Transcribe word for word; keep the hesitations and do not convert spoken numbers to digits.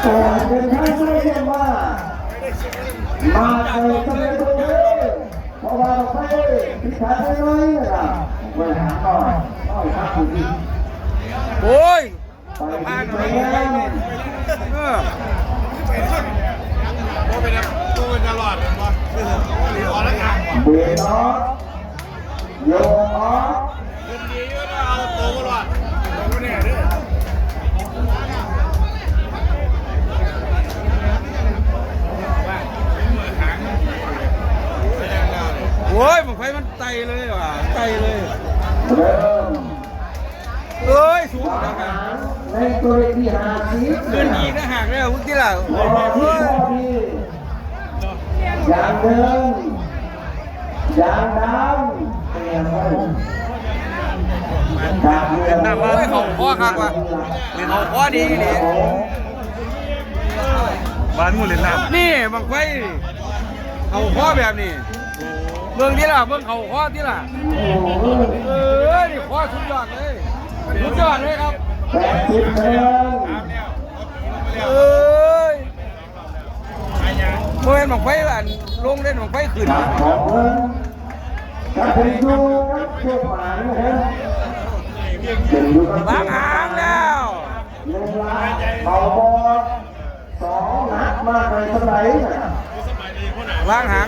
แต่เป็นท่านช่วยเยี่ยมว่ามาเกิดเสด็จเลยเพราะว่าไปพิธาได้ไหมล่ะไปหาหน่อยหน่อยครับคุณพี่ โอ้ย ไปพิธาได้ไหม เออ โอ้เป็นโอ้เป็นตลอดเลยบ่ขอแล้วกัน เบรกออฟโยกออฟ คืนดีอยู่นะเอาตัวตลอดตัวเนี่ยเด้อ โอ้ยบั้งไฟมันไตเลยว่ะไตเลย เริ่ม เอ้ยสูง อา นะครั หา บ รในตัวเลขที่ห้าสิบ ขึ้นอีกนะหักแล้วมึงที่หลัง รอที่ เอ้ย พ่อพี่อย่างเดิมอย่างดำเปลี่ยนไปจากเมือง โอ้ยเขาข้อคักว่ะเขาข้อดีเลย บ้านงูเล่นน้ำ นี่บั้งไฟเขาข้อแบบนี้เบิ่งที่ล่ะเบิ่งเขาข้อที่ล่ะเออนี่ข้อสุดยอดเลยสุดยอดเลยครับ แปดสิบคะแนน เอ้ยโมเห็นบั้งไฟอันลงเล่นบั้งไฟขึ้น ครับของเพิ่นครับเป็นดูครับเชื่อหมายนะครับเป็นดูครับ วางหางแล้ว หนึ่งล้านเขาบอสองนัดมาในสมัยนะ วางหาง